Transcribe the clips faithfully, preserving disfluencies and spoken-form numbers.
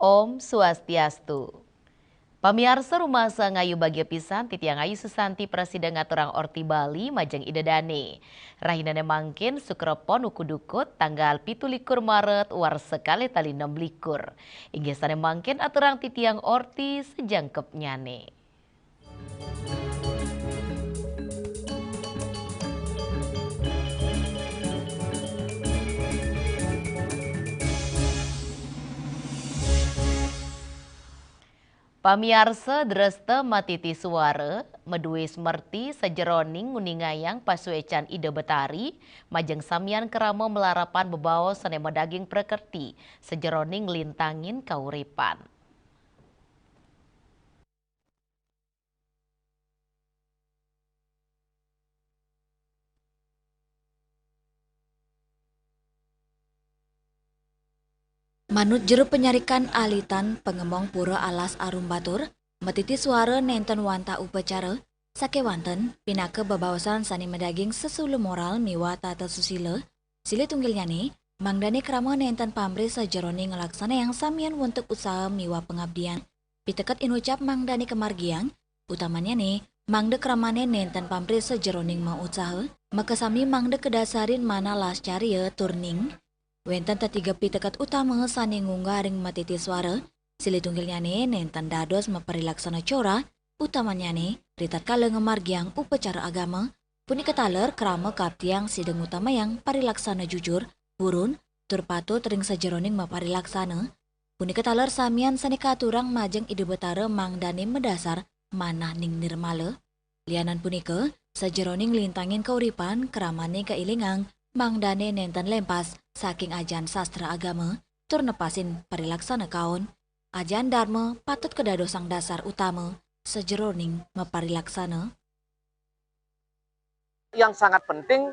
Om Swastiastu. Pamiarsa, rumasa ngayu bagia pisan, titiang Ayu Susanti prasida ngaturang orti Bali majeng Ida Dane. Rahinane mangkin Sukra Pon uku dukut tanggal pitu likur Maret warsa kalih tali enam likur. Inggih sane mangkin aturang titiang orti sajangkepnyane. Pamiarsa, dresta matiti suara, madue smerti sajeroning nguningayang pasuecan Ida Betari, majeng samian krama malarapan bebaos sane madaging prakerti, sajeroning nglintangin kauripan. Manut juru panyarikan alitan pangemong Pura Alas Arum Batur, matiti suara nenten wantah upacara, sakewanten pinaka bebaosan sane madaging sesula moral miwah tata susila, silih tunggilnyane, mangdane krama nenten pamrih sajeroning nglaksanayang samian wentuk usaha miwah pangabdian. Piteket inucap mangdane kamargiang, utamanyane, mangda kramane nenten pamrih sajeroning mausaha, makasami mangda kadasarin manah lascarya tur ning. Wenten tetiga piteket utama sane ngunggah ring matiti suara, silih tunggilnyane nenten dados maparilaksana corah, utamanyane, ritatkala ngamargiang upacara agama, punika taler krama kaaptiang sida ngutamayang parilaksana jujur, purun, tur patut ring sajeroning maparilaksana, punika taler samian sane katurang majeng Ida Betara mangdane madasar manah ning nirmala. Lianan punika, sajeroning lintangin kauripan kramane kailingang mangdane nenten lempas saking ajaran sastra agama tur nepasin parilaksana kaon. Ajaran Dharma patut kadadosang dasar utama sajeroning maparilaksana. Yang sangat penting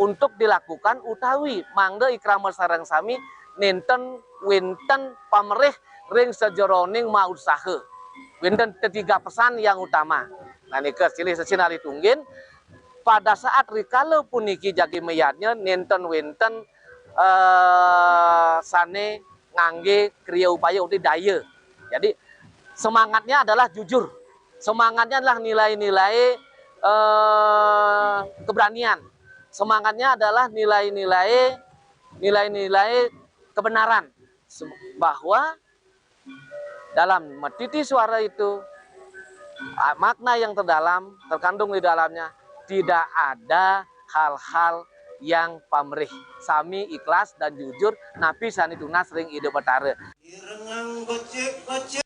untuk dilakukan utawi mangda ikrama sareng sami nenten wenten pamrih ring sajeroning mausaha. Wenten tetiga pesan yang utama. Nah, nika silih sesinalih tunggil, pada saat rikala puniki jagi mayadnya nenten wenten, eh, sane ngangge kriya upaya utawi daya. Jadi, semangatnya adalah jujur. Semangatnya adalah nilai-nilai, eh, keberanian. Semangatnya adalah nilai-nilai, nilai-nilai kebenaran. Se-, bahwa dalam matiti suara itu, a-, makna yang terdalam, terkandung di dalamnya, tidak ada hal-hal yang pamrih. Sami ikhlas dan jujur, napi sane tunas ring Ida Betara.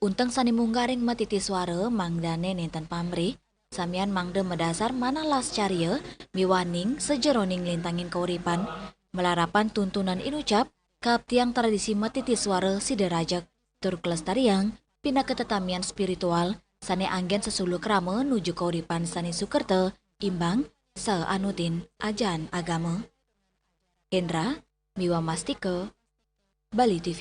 Unteng sane munggah ring matiti suara, mangdane nenten pamrih, samian mangda madasar manah lascarya, miwah ning sajeroning lintangin kauripan, malarapan tuntunan inucap, kaaptiang tradisi matiti suara sida rajeg, tur kalestariang, pinaka tetamian spiritual, sane anggen sesuluh krama nuju kauripan sane sukerta, imbang, saha anutin ajaran agama. Hendra, miwah Mastika, Bali T V.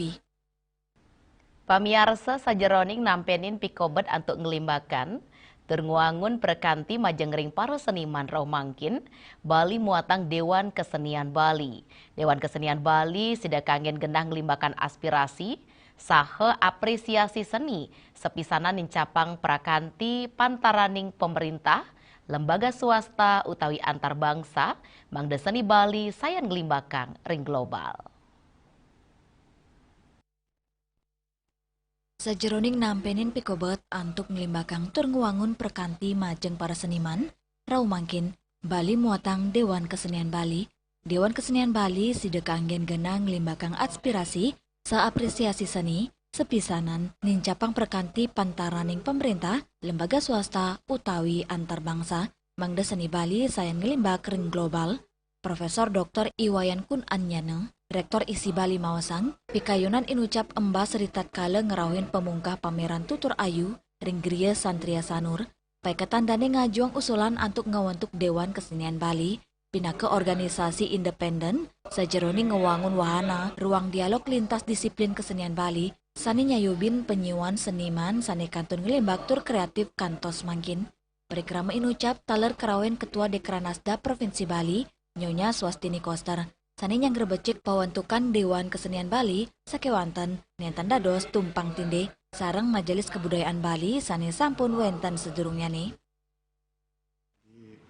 Pamiarsa, sajeroning nampenin pikobet antuk nglimbakan, tur ngwangun prakanti majeng ring para seniman rauh mangkin, Bali muatang Dewan Kesenian Bali. Dewan Kesenian Bali sida kanggen genah nglimbakan aspirasi, saha apresiasi seni, sapisanan nincapang prakanti pantaraning pamerintah, lembaga swasta utawi antar bangsa, mangda seni Bali sayan nglimbakang ring global. Sajeroning nampenin pikobet antuk nglimbakang tur ngwangun prakanti majeng para seniman, rauh mangkin Bali muatang Dewan Kesenian Bali. Dewan Kesenian Bali sida kanggen genah nglimbakang aspirasi saha apresiasi seni, sepisanan nincapang perkanti pantaraning pamréntah, lembaga swasta, utawi antarbangsa, mangda seni Bali sayan nglimbak ring global. Profesor Doktor I Wayan Kun Anjana, Rektor ISI Bali maosang, pikayunan inucap embas ritatkala ngrauhin pamungkah pameran Tutur Ayu ring Griya Santria Sanur, paiketan dané ngajuang usulan antuk ngawentuk Déwan Kesenian Bali, pinaka organisasi independen, sajeroning ngwangun wahana ruang dialog lintas disiplin kesenian Bali, sané nyayubin panyiuan seniman sané kantun nglimbak tur kreatif kantos mangkin. Parikrama inucap taler karauhin Ketua Dekranasda Provinsi Bali, Nyonya Swastini Koster, sané nyanggra becik pawentukan Déwan Kesenian Bali sakéwanten nénten dados tumpang tindih sareng Majelis Kebudayaan Bali sané sampun wénten sadurungnyané.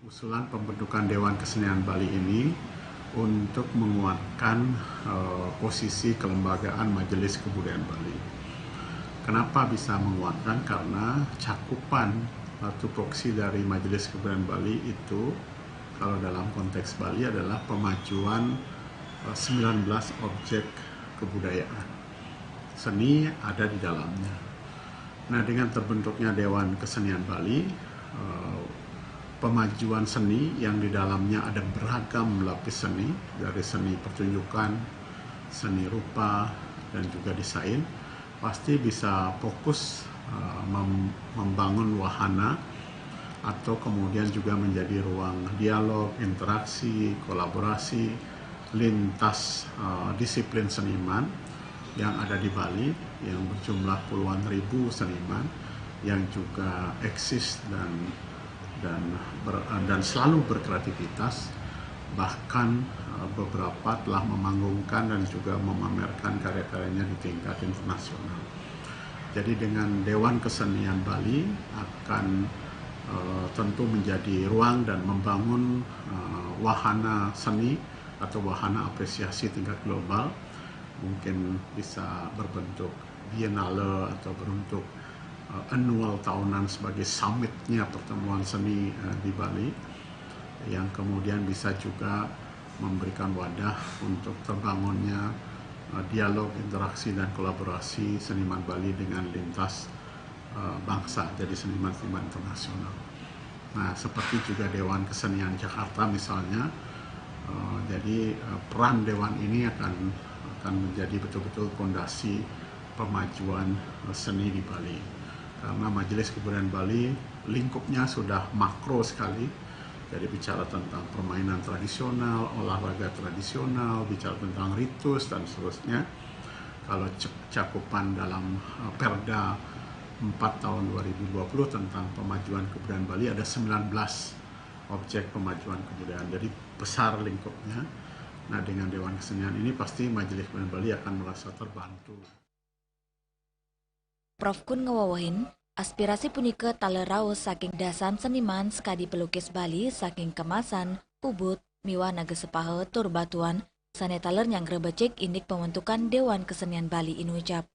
Usulan pembentukan Dewan Kesenian Bali ini untuk menguatkan, eh, posisi kelembagaan Majelis Kebudayaan Bali. Kenapa bisa menguatkan? Karena cakupan atau tupoksi dari Majelis Kebudayaan Bali itu, kalau dalam konteks Bali, adalah pemajuan, eh, sembilan belas objek kebudayaan. Seni ada di dalamnya. Nah, dengan terbentuknya Dewan Kesenian Bali, eh, pemajuan seni yang di dalamnya ada beragam lapis seni, dari seni pertunjukan, seni rupa, dan juga desain, pasti bisa fokus, eh, mem-, membangun wahana atau kemudian juga menjadi ruang dialog, interaksi, kolaborasi lintas, eh, disiplin seniman yang ada di Bali, yang berjumlah puluhan ribu seniman yang juga eksis dan, dan ber-, dan selalu berkreativitas, bahkan, eh, beberapa telah memanggungkan dan juga memamerkan karya-karyanya di tingkat internasional. Jadi, dengan Dewan Kesenian Bali akan, eh, tentu menjadi ruang dan membangun, eh, wahana seni atau wahana apresiasi tingkat global, mungkin bisa berbentuk biennale atau berbentuk, eh, annual tahunan sebagai summitnya pertemuan seni, eh, di Bali, yang kemudian bisa juga memberikan wadah untuk terbangunnya, eh, dialog, interaksi, dan kolaborasi seniman Bali dengan lintas, eh, bangsa, jadi seniman-seniman internasional. Nah, seperti juga Dewan Kesenian Jakarta misalnya, eh, jadi, eh, peran Dewan ini akan, akan menjadi betul-betul fondasi pemajuan, eh, seni di Bali. Karena Majelis Kebudayaan Bali lingkupnya sudah makro sekali, jadi bicara tentang permainan tradisional, olahraga tradisional, bicara tentang ritus, dan seterusnya. Kalau c-, cakupan dalam, eh, Perda empat tahun dua ribu dua puluh tentang pemajuan kebudayaan Bali, ada sembilan belas objek pemajuan kebudayaan. Jadi, besar lingkupnya. Nah, dengan Dewan Kesenian ini pasti Majelis Kebudayaan Bali akan merasa terbantu. Prof Kun ngawewehin, aspirasi punika taler raos saking dasan seniman sakadi pelukis Bali saking Kemasan, Ubud, miwah Nagasepah tur Batuan, sané taler nyanggra becik indik pembentukan Dewan Kesenian Bali inucap.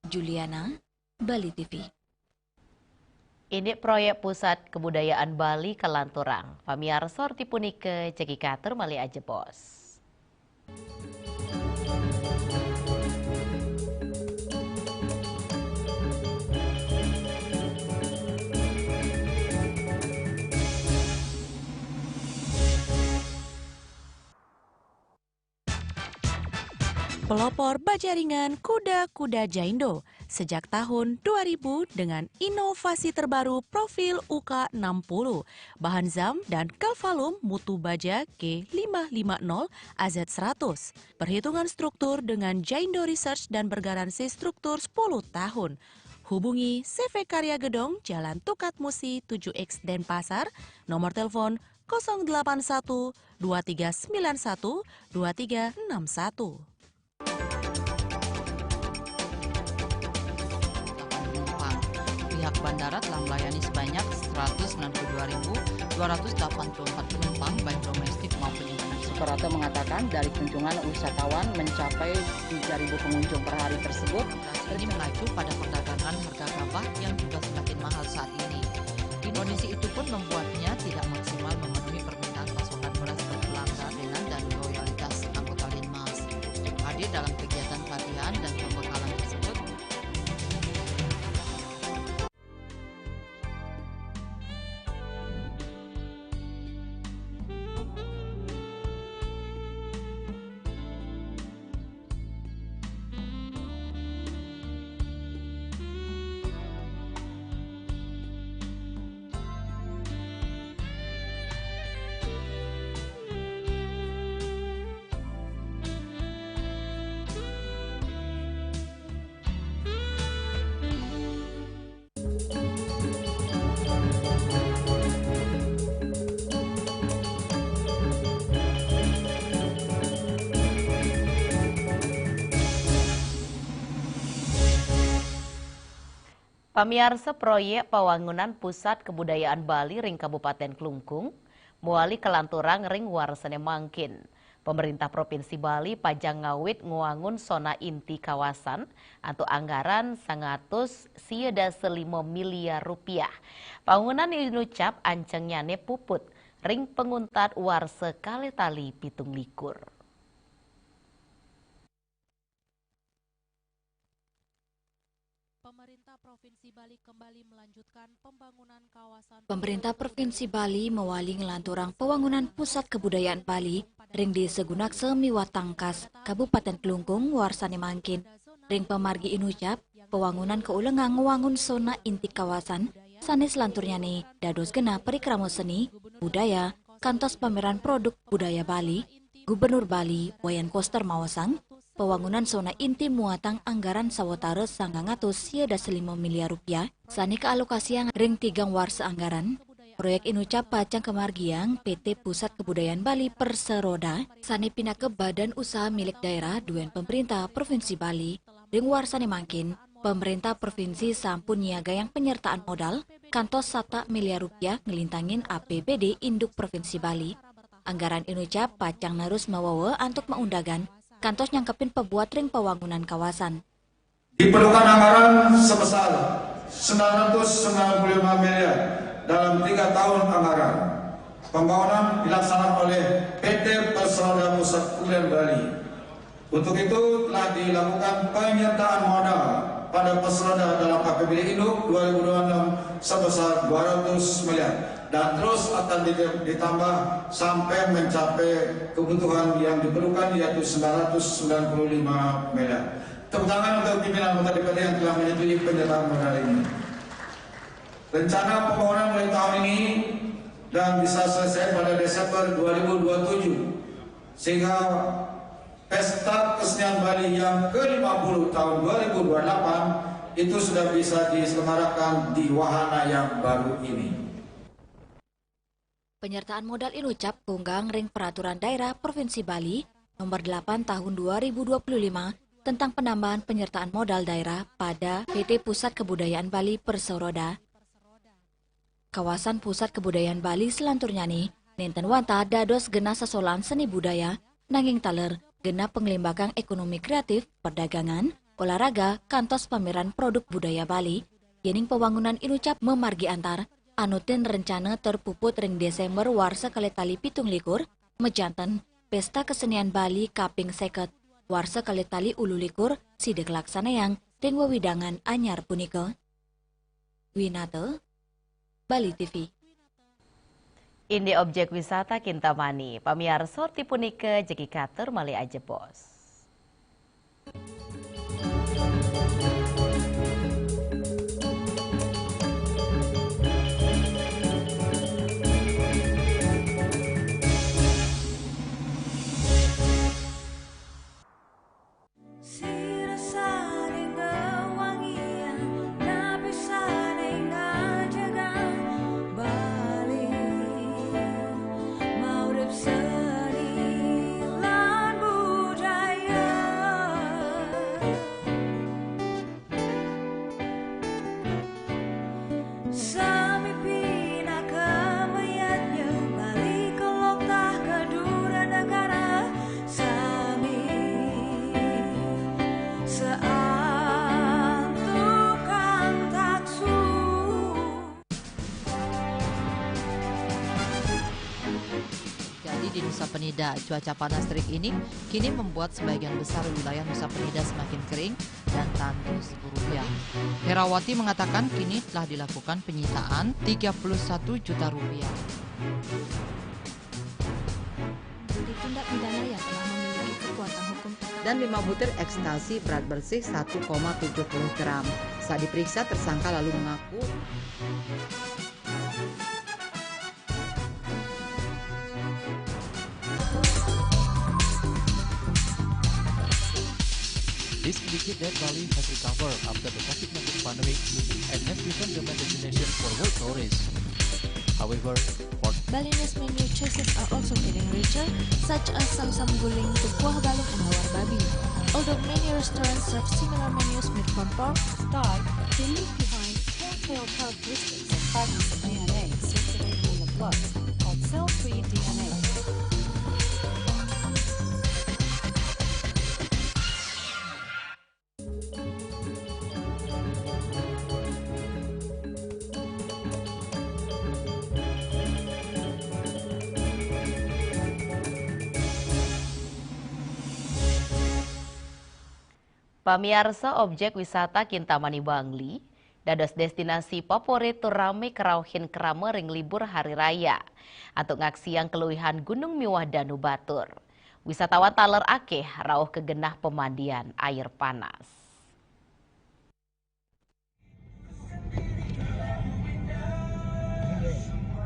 Juliana, Bali T V. Indik proyek Pusat Kebudayaan Bali kalanturang. Pamiarsa, reti punika jagi katur malih ajebos. Pelopor bajaringan kuda-kuda Jaindo sejak tahun dua ribu dengan inovasi terbaru profil U K enam puluh, bahan zam dan Calvalum mutu baja K lima lima nol A Z seratus. Perhitungan struktur dengan Jaindo Research dan bergaransi struktur sepuluh tahun. Hubungi C V Karya Gedong, Jalan Tukad Musi tujuh X, Denpasar, nomor telepon kosong delapan satu dua tiga sembilan satu dua tiga enam satu. Pihak bandara telah melayani sebanyak seratus sembilan puluh dua ribu dua ratus delapan puluh empat penumpang, baik domestik maupun internasional. Suprapto mengatakan, dari kunjungan wisatawan mencapai tiga ribu pengunjung per hari tersebut, ini mengacu pada perdagangan harga gabah yang juga semakin mahal saat ini. Kondisi itu pun membuatnya tidak maksimal memenuhi permintaan pasokan beras bagi pelanggan dan loyalitas anggota Linmas. Hadir dalam kegiatan pelatihan dan pembekalan Pamiarsa, proyek pawangunan Pusat Kebudayaan Bali ring Kabupaten Klungkung mawali kalanturang ring warsané mangkin. Pemerintah Provinsi Bali pacang ngawit ngwangun sona inti kawasan antuk anggaran sangatus sia dasa lima miliar rupiah. Pawangunan inucap ancengnyané puput ring panguntat warsa kalih tali pitung likur. Pemerintah Provinsi Bali kembali melanjutkan pembangunan kawasan. Pemerintah Provinsi Bali mawali nglanturang pawangunan Pusat Kebudayaan Bali ring Désa Gunaksa miwah Tangkas, Kabupaten Klungkung, warsané mangkin. Ring pamargi inucap, pawangunan kaulengang ngwangun sona inti kawasan, sané salanturnyané dados genah parikrama seni, budaya, kantos pameran produk budaya Bali. Gubernur Bali, Wayan Koster, maosang, pawangunan sona inti muatang anggaran sawatara sangang atus sia dasa lima miliar rupiah, sané kaalokasiang ring tigang warsa anggaran. Proyek inucap pacang kamargiang P T Pusat Kebudayaan Bali Perseroda, sané pinaka badan usaha milik daerah duén pemerintah Provinsi Bali. Ring warsané mangkin, pemerintah provinsi sampun nyiagayang penyertaan modal kantos satak miliar rupiah nglintangin A P B D induk Provinsi Bali. Anggaran inucap pacang nerus mawawa antuk maundagan, kantos nyangkepin pabuat ring pawangunan kawasan. Diperlukan anggaran sebesar sembilan ratus sembilan puluh lima miliar dalam tiga tahun anggaran. Pembangunan dilaksanakan oleh P T Perseroda Pusat Kebudayaan Bali. Untuk itu, telah dilakukan penyertaan modal pada Perseroda dalam A P B D induk dua ribu dua puluh enam sebesar dua ratus miliar dan terus akan dite-, ditambah sampai mencapai kebutuhan yang diperlukan, yaitu sembilan ratus sembilan puluh lima miliar. Tepuk tangan untuk pimpinan anggota D P R D yang telah menyetujui penyertaan modal ini. Rencana pembangunan mulai tahun ini dan bisa selesai pada Desember dua ribu dua puluh tujuh, sehingga Pesta Kesenian Bali yang ke lima puluh tahun dua ribu dua puluh delapan itu sudah bisa diselenggarakan di wahana yang baru ini. Penyertaan modal inucap kaunggaang ring Peraturan Daerah Provinsi Bali Nomor delapan Tahun dua ribu dua puluh lima tentang penambahan penyertaan modal daerah pada P T Pusat Kebudayaan Bali Perseroda. Kawasan Pusat Kebudayaan Bali salanturnyané nénten wantah dados genah sasolahan seni budaya, nanging taler genah panglimbakang ékonomi kreatif, perdagangan, olahraga, kantos pameran produk budaya Bali. Yéning pawangunan inucap mamargi antar, anutin rencana tur puput ring Désémber warsa kalih tali pitung likur, majanten Pésta Kesenian Bali kaping séket, warsa kalih tali ulu likur, sida kalaksanayang ring wewidangan anyar punika. Winata, Bali T V. Indik objek wisata Kintamani, pamiarsa, orti punika jagi katur malih ajebos. Sira sané ngawangiang, napi sané ngajegang Bali, maurip seni lan budaya. Sami pinaka mayadnya, Bali kelok tah ka dura negara, sami saantukan taksu. Jadi di Nusa Penida, cuaca panas terik ini kini membuat sebagian besar wilayah Nusa Penida semakin kering dan tandus guruyang. Herawati mengatakan kini telah dilakukan penyitaan tiga puluh satu juta rupiah. Tindak pidana yang telah memiliki kekuatan hukum. Dan lima butir ekstasi berat bersih satu koma tujuh puluh gram. Saat diperiksa, tersangka lalu mengaku. This indicates that Bali has recovered after the COVID nineteen pandemic and has become the main destination for world tourists. However, for Balinese menu choices are also getting richer, such as samsam guling, tukuah balung, and lawar babi. Although many restaurants serve similar menus made from pork, start, they leave behind Male characteristics of fragments of D N A circulating in the blood called cell-free D N A. Pamiarsa, objek wisata Kintamani Bangli dados destinasi favorit tur rame kerauhin krama ring libur hari raya. Antuk ngaksiang keluihan gunung miwah danu batur, wisatawan taler akeh rauh ka genah pamandian air panas.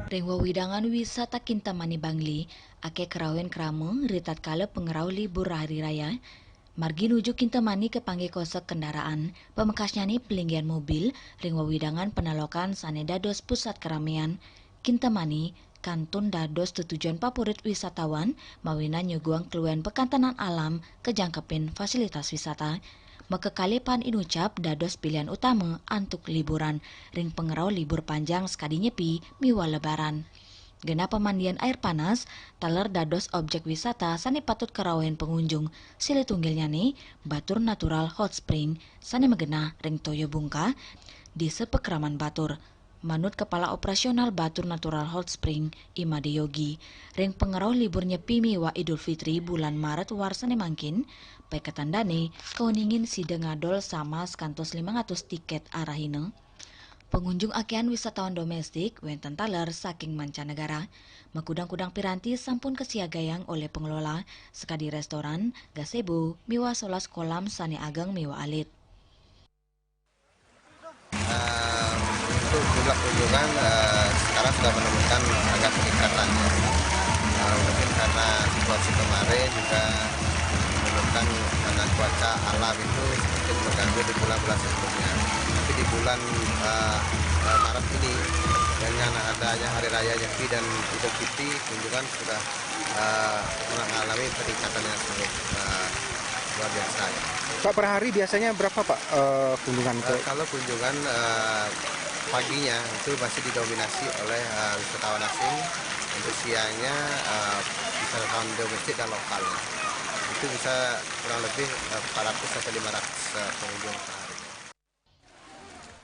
Ring wewidangan wisata Kintamani Bangli, akeh kerauhin krama ritatkala pangrauh libur hari raya. Margi nuju Kintamani kapanggih kosek kendaraan, pamekasnyane palinggihan mobil ring wewidangan panalokan sane dados pusat karamean. Kintamani kantun dados tetujon favorit wisatawan mawinan nyuguhang kaluihan pakantenan alam kajangkepin fasilitas wisata. Makakalih pan inucap dados pilihan utama antuk liburan ring pangrauh libur panjang sakadi Nyepi miwah Lebaran. Genah pamandian air panas taler dados objek wisata sane patut karauhin pangunjung. Silih tunggilnyane, Batur Natural Hot Spring sane magenah ring Toya Bungka, Desa Pakraman Batur. Manut Kepala Operasional Batur Natural Hot Spring, I Made Yogi, ring pangrauh libur Nyepi miwah Idul Fitri bulan Maret warsane mangkin, paiketan dane kauningin sida ngadol samas kantos limang atus tiket arahina. Pangunjung akehan wisatawan domestik wenten taler saking mancanegara. Makudang-kudang piranti sampun kasiagayang olih pengelola, sakadi restoran, gazebo, miwah solas kolam sane ageng miwah alit. Eh, untuk jumlah kunjungan, eh, sekarang sudah menemukan agak peningkatan, ya. Eh, mungkin karena situasi kemarin juga menurunkan karena cuaca alam itu sedikit mengganggu di bulan-bulan sebelumnya. Tapi di bulan, eh, eh, Maret ini, dengan adanya Hari Raya Nyepi dan Idul Fitri, kunjungan sudah, eh, mengalami peningkatan yang cukup, eh, luar biasa, ya. Pak, per hari biasanya berapa, Pak, eh, kunjungan? Eh, kalau kunjungan, eh, paginya itu masih didominasi oleh, eh, wisatawan asing, untuk siangnya, eh, wisatawan domestik dan lokal, ya. Itu bisa kurang lebih, eh, empat ratus sampai lima ratus, eh, pengunjung per hari.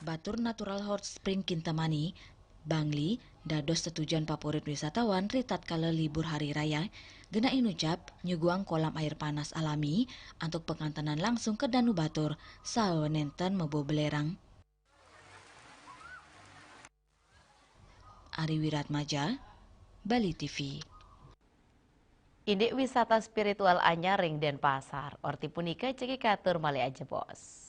Batur Natural Hot Spring Kintamani, Bangli, dados tetujon favorit wisatawan ritatkala libur hari raya. Genah inucap nyuguhang kolam air panas alami antuk pakantenan langsung ka Danu Batur saha nenten mabawa belerang. Ari Wiratmaja, Bali T V. Indik wisata spiritual anyar ring Denpasar. Orti punika jagi katur malih ajebos.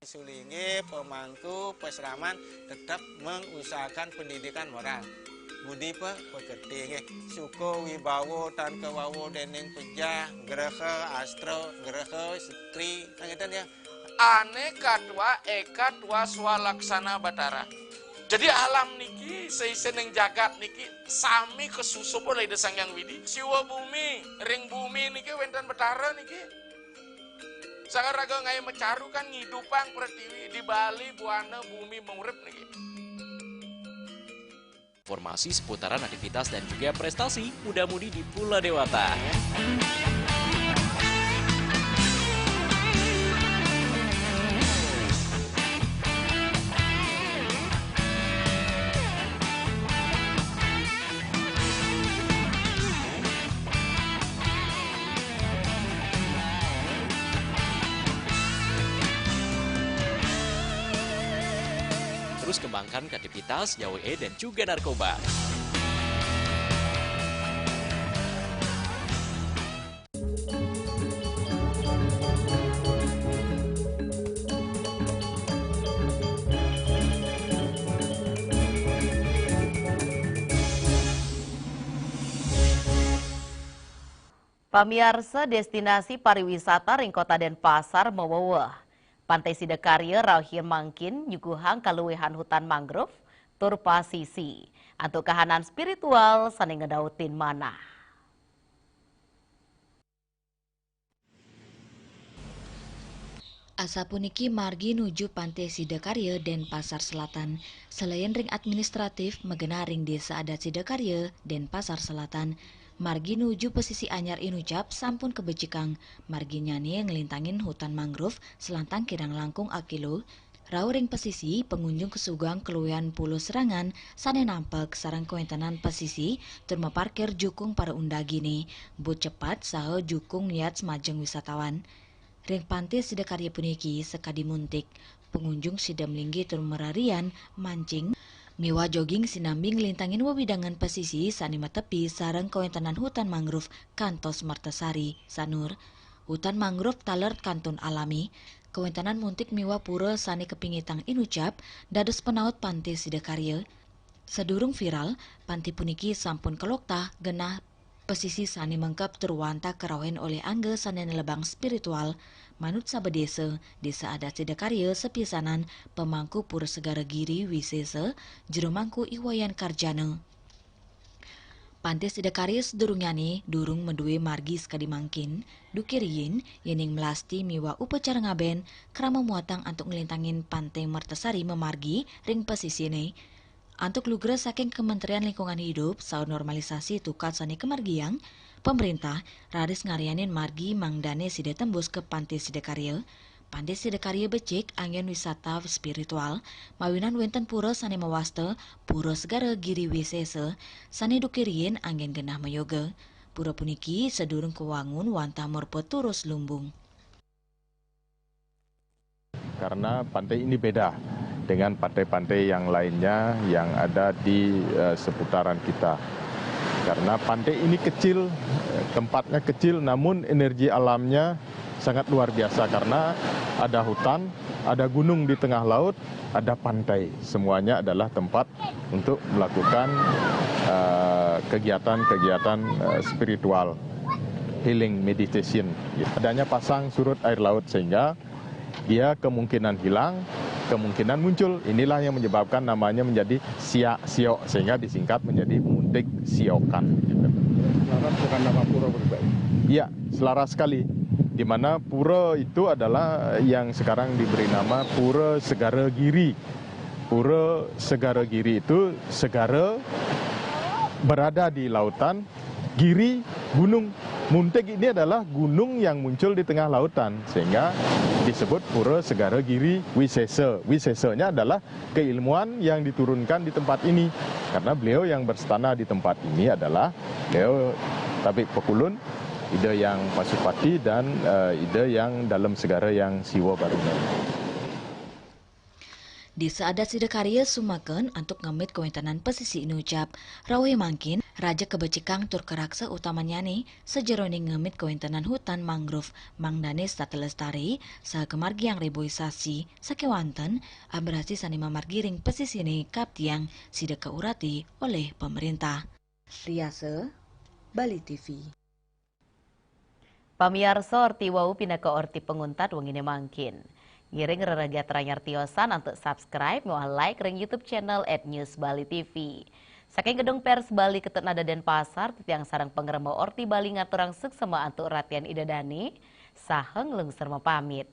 Sulinge, pemangku, pesraman tetap mengusahakan pendidikan moral. Budi pe-, pekerti nggih. Suko wibawa tan kawawa dening pejah, graha, astra, graha, setri, kan ngeten ya. Ane katwa eka twa swalaksana Batara. Jadi alam niki, seisening jagat niki sami kasusup olih Ida Sang Hyang Widi. Siwa bumi, ring bumi niki wenten Batara niki. Sang raga ngae macaru kan ngidupang pretiwi, di Bali buana bumi mengurip niki. Informasi seputaran aktivitas dan juga prestasi muda-mudi di Pulau Dewata. Terus kembangkan kreativitas, jauhi dan juga narkoba. Pamiarsa, destinasi pariwisata ring Kota Denpasar maweweh. Pantai Sidakarya rauh mangkin nyuguhang kaluihan hutan mangrove tur pasisi antuk kahanan spiritual sane ngedautin manah. Asapuniki margi nuju Pantai Sidakarya, Denpasar Selatan. Selain ring administratif, magenah ring Desa Adat Sidakarya, Denpasar Selatan, margi nuju Pesisi Anyar Inucap sampun kabecikang. Marginyane nglintangin hutan mangrove selantang kirang langkung akilo. Rauh ring pesisi, pangunjung kasuguhang kaluihan pura serangan sane nampek sareng kawentenan pesisi tur maparkir jukung para undagine, but cepat saha jukung niat majeng wisatawan. Ring Pantai Sidakarya puniki sakadi muntik, pangunjung sida malinggih tur mararian, mancing, miwah jogging sinambi nglintangin wewidangan pesisi sane matepi sareng kawentenan hutan mangrove kantos Mertasari, Sanur. Hutan mangrove taler kantun alami, kawentenan muntik miwah pura sane kapingitang inucap dados panaut Pantai Sidakarya. Sadurung viral, pantai puniki sampun kaloktah genah pesisi sane mengkeb tur wantah karauhin olih angga sane nelebang spiritual. Manut sabedesa, Desa Adat Sidakarya sapisanan pamangku Pura Segara Giri Wisesa, jero mangku I Wayan Karjana. Pantai Sidakarya sadurungyane durung madue margi sakadi mangkin, duke riin, yening melasti miwah upacara ngaben, krama muatang antuk nglintangin Pantai Mertasari mamargi ring pesisine. Antuk lugra saking Kementerian Lingkungan Hidup saha normalisasi tukad sane kamargiang, pamrentah raris ngaryanin margi mangdane sida tembus ka Pantai Sidakarya. Pantai Sidakarya becik anggen wisata spiritual, mawinan wenten pura sane mawasta Pura Segara Giri Wisesa, sane duke riin anggen genah mayoga. Pura puniki sadurung kawangun wantah marupa turus lumbung. Karena pantai ini beda dengan pantai-pantai yang lainnya yang ada di, eh, seputaran kita. Karena pantai ini kecil, eh, tempatnya kecil, namun energi alamnya sangat luar biasa karena ada hutan, ada gunung di tengah laut, ada pantai. Semuanya adalah tempat untuk melakukan, eh, kegiatan-kegiatan, eh, spiritual, healing, meditation. Adanya pasang surut air laut sehingga dia kemungkinan hilang, kemungkinan muncul. Inilah yang menyebabkan namanya menjadi Siak Siok, sehingga disingkat menjadi Muntik Siokan. Selaras dengan nama pura, Pak? Iya, selaras sekali. Di mana pura itu adalah yang sekarang diberi nama Pura Segara Giri. Pura Segara Giri itu segara berada di lautan, giri, gunung. Muntik ini adalah gunung yang muncul di tengah lautan, sehingga disebut Pura Segara Giri Wisesa. Wisesanya adalah keilmuan yang diturunkan di tempat ini, karena beliau yang berstana di tempat ini adalah beliau Tabib Pekulun, Ida Hyang Pasupati, dan, eh, Ida Hyang Dalem Segara Hyang Siwa Baruna. Desa Adat Sidakarya sumaken antuk ngemit kawentenan pesisi inucap. Rauh mangkin, raja kabecikang tur karaksa utamanyane sajeroning ngemit kawentenan hutan mangrove, mangdane setata lestari saha kamargiang reboisasi, sakewanten abrasi sane mamargi ring pesisine kaptiang sida kaurati olih pamarentah. Riasa, Bali T V. Pamiarsa, orti wau pinaka orti panguntat wengine mangkin. Ngiring rereh gatra nyariosan antuk subscribe miwah like ring YouTube channel at News Bali T V. Saking Gedung Pers Bali Ketut Nada Denpasar, titiang sareng pangremba Orti Bali ngaturang suksema antuk ratian Ida dane, saha nglungsur mapamit.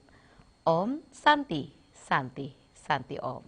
Om Santi, Santi, Santi Om.